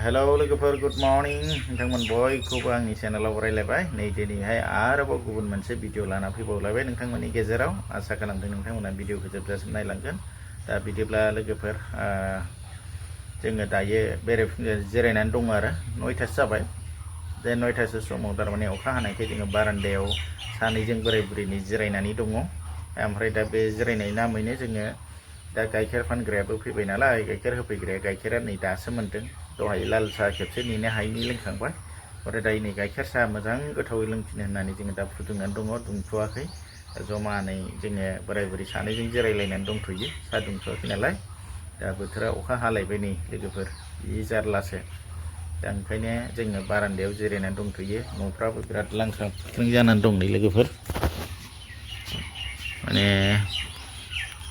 Hello लोगोफोर good morning नोंथांमोन बयखौबो आंनि चेनेलाव रायलायबाय नै दिनैहाय आरोबाव गुबुन मोनसे भिडिअ लाना फैबावलायबाय नोंथांमोननि गेजेराव आसा खालामदों नोंथांमोना भिडिअखौ जोबजासिम नायलांगोन दा बिदिब्ला लोगोफोर जोङो दायो जिरायनानै दङ आरो 9थासो जाबाय जे 9थासो समाव थारमाने अखा हानायखाय जोङो बारान्दायाव सानैजों बोराय बुरैनि जिरायनानै दङ ओमफ्राय दा बे जिरायनाय नामैनो जोङो दा गाइखेर फानग्रायाबो फैबाय नालाय गाइखेर होफैग्राया गाइखेरा नै दासो मोन्दों दहाय लाल साहा खेबसे नेनो हायैनि लोंखांबाय ओमफ्राय दायो नै गाइखेर साहा मोजां गोथावै लोंफिनो होननानै जोङो दा फुदुंनानै दङ दुंथ'वाखै जमानै जोङो बोराय बुरै सानैजों जिरायलायनानै दंथ'यो साहा दुंथ'वाखै नालाय दा बोथोरा अखा हालायबाय नै लोगोफोर जि जारलासो दा ओंखायनो जोङो बारान्दायाव जिरायनानै दंथ'यो न'फ्राबो बिराद लांख्रां फाख्रां जानानै दं नै लोगोफोर माने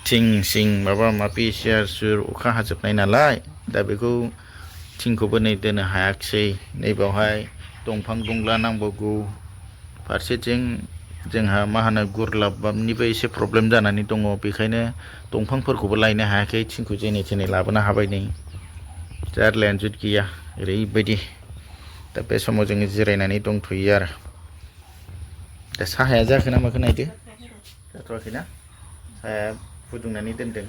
थिं सिं माबा माबि सियार सुर अखा हाजोबनाय नालाय दा बेखौ थिंखौबो नै दोनो हायाखिसै नैबावहाय दंफां दंला नांबावगौ फारसेथिं जोंहा मा होनो गुरलाबनिबो एसे प्रब्लेम जानानै दङ बेखायनो दंफांफोरखौबो लायनो हायाखै थिंखौ जेने थेने लाबोनो हाबाय नै जारलायानो जुत गैया ओरैबायदि दा बे समाव जोङो जिरायनानै दंथ'यो आरो दा साहाया जाखो ना माखो नायदो जाथ'वाखैना साहाया फुदुंनानै दोनदों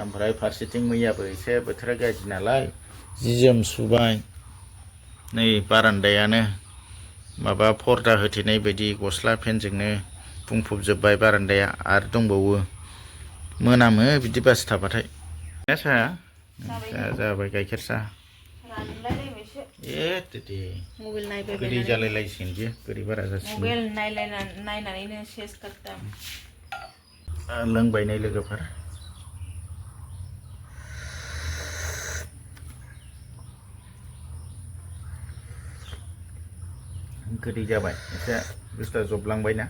ओमफ्राय फारसेथिं मैयाबो एसे बोथोरा गाज्रि नालाय जि जोम सुबाय नै बारान्दायानो माबा पर्दा होथेनाय बायदि गस्ला फेनजोंनो बुंफबजोब्बाय बारान्दाया आरो दंबावो मोनामो बिदि बासि थाबाथाय साहा जाबाय गाइखेर साहा गोदै जालायलायसिगोन बियो गोदै बारा जासिगोन लोंबाय नै लोगोफोर गोदै जाबाय एसे बुस्थुआ जबलांबायना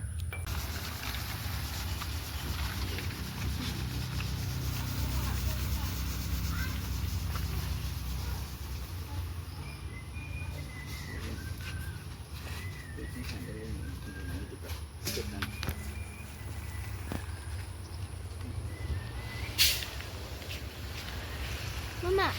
Mama.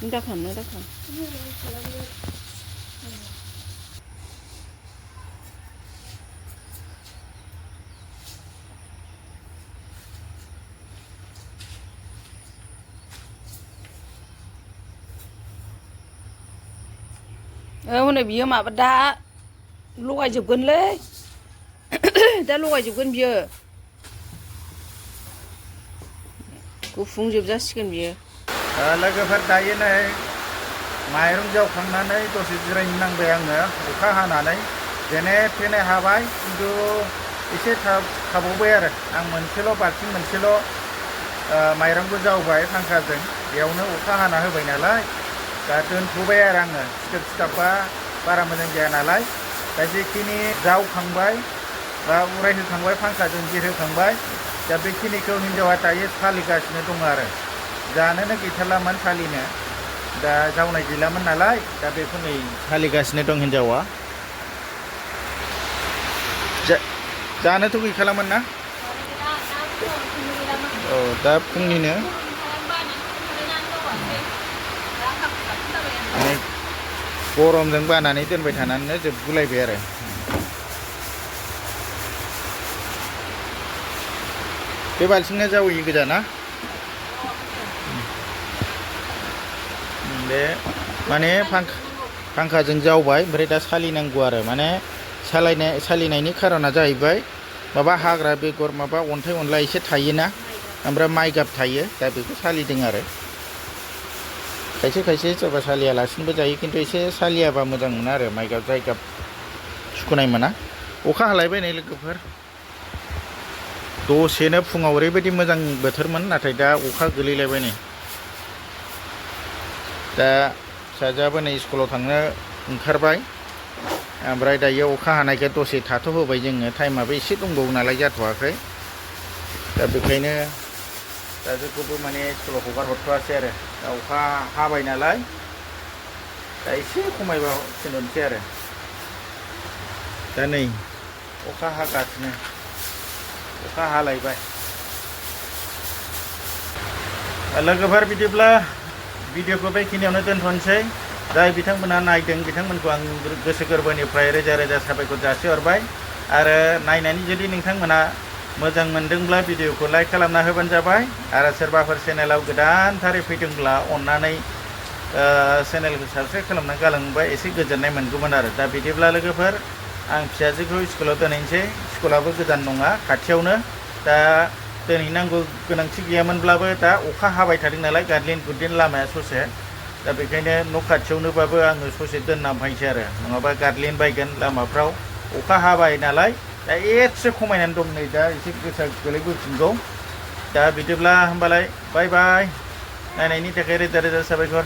Nó không. Hôm nay bia mà đã lôi chụp gần lấy đã lôi chụp gần bia cô phun chụp ra xin bia लोगोफोर दायो नै माइरं जावखांनानै दसे जिरायनो नांबाय आङो अखा हानानै जेने थेने हाबाय खिन्थु एसे थाबावबाय आरो आं बाल्थिं मोनसेल' माइरंखौ जावबाय फांखाजों बेयावनो अखा हाना होबाय नालाय दा दोनथ'बाय आरो आङो सिथाबबा बारा मोजां जाया नालाय दा जेखिनि जावखांबाय बा उरायहोखांबाय फांखाजों बिरहोखांबाय दा बेखिनिखौ हिनजावा दायो सालिगासिनो दङ आरो जानोनो गैथारलामोन सालिनो दा जावनाय गैलामोन नालाय दा बेखौ नै सालिगासिनो दं हिनजावा जानोथ' गैखालामोन ना औ दा फुंनिनो माने गरमजों बानानै दोनबाय थानानैनो जोबगुलायबाय आरो बे बाल्थिंना जावैयो गोजा ना बे माने फांखाजों जावबाय ओमफ्राय दा सालिनांगौ आरो माने सालिनायनि खारना जाहैबाय माबा हाग्रा बेगर माबा अन्थाइ अनला एसे थायोना ओमफ्राय माइगाब थायो दा बेखौ सालिदों आरो खायसे सोरबा सालियालासिनोबो जायो खिन्थु एसे सालियाबा मोजां मोना आरो माइगाब जायगाब सुखुनाय मोना अखा हालायबाय नै लोगोफोर दसेनो फुङाव ओरैबायदि मोजां बोथोरमोन नाथाय दा अखा गोलैलायबाय नै दा फिसाजोआबो नै स्कुलाव थांनो ओंखारबाय ओमफ्राय दायो अखा हानायखाय दसे थाथ'होबाय जोङो टाइमाबो एसे दंबावो नालाय जाथ'वाखै दा बेखायनो फिसाजोखौबो माने स्कुलाव हगार हरथ'वासै आरो दा अखा हाबाय नालाय दा एसे खमायबा थिनहरनोसै आरो दा नै अखा हागासिनो अखा हालायबाय लोगोफोर बिदिब्ला भिडिअखौ बेखिनियावनो दोनथ'नोसै जाय बिथांमोना नायदों बिथांमोनखौ आं गोसो गोरबोनिफ्राय रोजा रोजा साबायखर जासिहरबाय आरो नायनानै जुदि नोंथांमोना मोजां मोनदोंब्ला भिडिअखौ लाइक खालामना होबानो जाबाय आरो सोरबाफोर चेनेलाव गोदानथारै फैदोंब्ला अननानै चेनेलखौ साबस्क्राइब खालामना गालांबा एसे गोजोननाय मोनगौमोन आरो दा बिदिब्ला लोगोफोर आं फिसाजोखौ स्कुलाव दोनहैनोसै स्कुलाबो गोजान नङा खाथियावनो दा दोनहैनांगौ गोनांथि गैयामोनब्लाबो दा अखा हाबाय थादों नालाय गादलिन गुदलिन लामाया ससे दा बेखायनो न' खाथियावनोबाबो आङो ससे दोनना फैनोसै आरो नङाबा गादलिन बायगोन लामाफ्राव अखा हाबाय नालाय दा एसे खमायनानै दं नै दा एसे गोसा गोलैबोफिनगौ दा बिदिब्ला होमबालाय बाय बाय नायनायनि थाखाय रोजा रोजा साबायखर